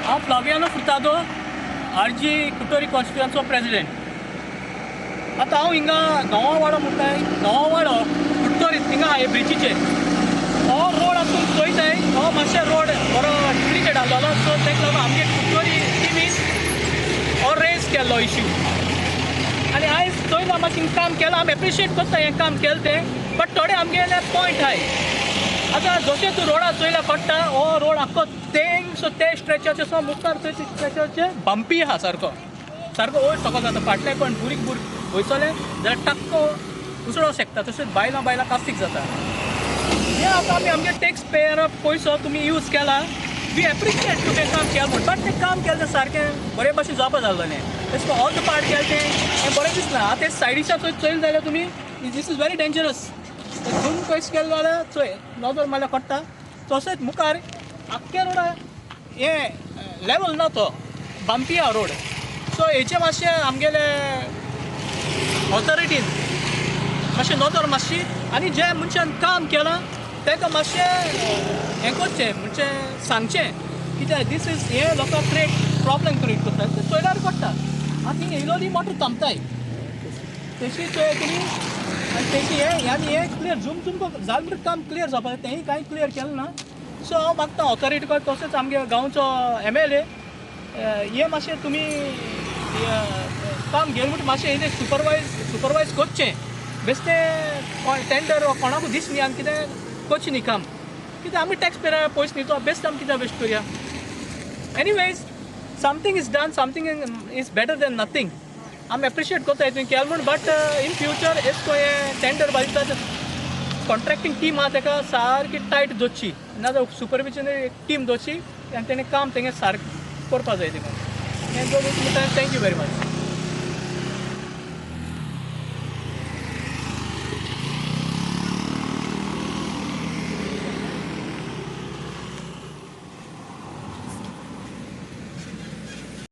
हांव Flaviano Furtado, RG कुट्टरी कॉन्स्टिट्युएन्सीचो president. आतां हांव हिंगा गांवावाडो म्हणटाय, गांवावाडो कुट्टरी थिंगा हे ब्रिजीचेर हो रोड आसून चोयताय. हो मातशे रोड बरो डिप्लिकेट आहलोलो. सो ताका लागून आमगे कुट्टरी टिमीन हो रेज केल्लो इश्यू आनी आयज चोयला मातशें काम केलां. आमी एप्रिशिएट करता हें काम केलें तें, बट थोडे आमगेले पॉयंट आहाय. आतां जशें तूं रोडार चोयल्यार पडटा, हो रोड आख्खो तेंग. सो ते स्ट्रेचाचे सो मुखार थंय स्ट्रेचाचे बंपी आहा सारको सारको वयर सकल जाता. फाटल्यान कोण बुरीक बुर वयतले जाल्यार टाक्को उसळोंक शकता. तशेंच बायलां बायलां कास्तीक जाता. हें आतां आमी आमगे टॅक्स पेयर पयसो तुमी यूज केला. वी एप्रिशिएट तुवें काम केलें म्हूण, बट तें काम केलें तें सारकें बरे भशेन जावपा जाल्लें. तशें करून ऑल the part केलें तें हें बरें दिसना. आतां ते सायडीच्या चोय चोयलें जाल्यार तुमी, this is very dangerous. दोन कशें केलें जाल्यार चोय नदर मारल्यार पडटा. तशेंच मुखार आख्खे रोडा हें लेवल ना, तो बंपी आहा रोड. सो हेचे मातशें आमगेले ऑथॉरिटीन मातशें नदर मातशी आनी जे मनशान काम केलां ताका मातशें हें करचें, म्हणजे सांगचें. कित्याक दीस is हें लोकांक क्रिएट प्रॉब्लम क्रिएट करता तें चोयल्यार पडटा. आतां हिंगा येयलो ती मोटर थांबताय तेशी चोय तुमी. आनी तेशी हें आनी हें क्लियर झूम झूम जालें म्हणटकीर काम क्लियर जावपाक जाय. तेंय कांय क्लियर केलें ना. सो हांव मागता ऑथॉरिटी कडेन, तशेंच आमगे गांवचो एमएलए, हें मातशें तुमी काम घेवन म्हणटा मातशें हेजें सुपरवायज करचें. बेश्टें टेंडर कोणाकूय दीस न्ही आनी कितें करचें न्ही काम. कित्याक आमी टॅक्स पेयर पयशे न्ही, तो बेश्ट आमी कित्याक वेस्ट करया? Anyways, something is done, something is better than nothing. आमी एप्रिशिएट करता तुवें केलें म्हूण, बट इन फ्युचर एशें कोन्न हें टेंडर बाजता कॉन्ट्रॅक्टींग टीम आहा ताका सारकी टायट दवरची, नाजाल्यार सुपरविजन टीम दवरची आनी तेणें काम तेंगे सारकें करपा जाय. तें हें दोन. Thank you very much.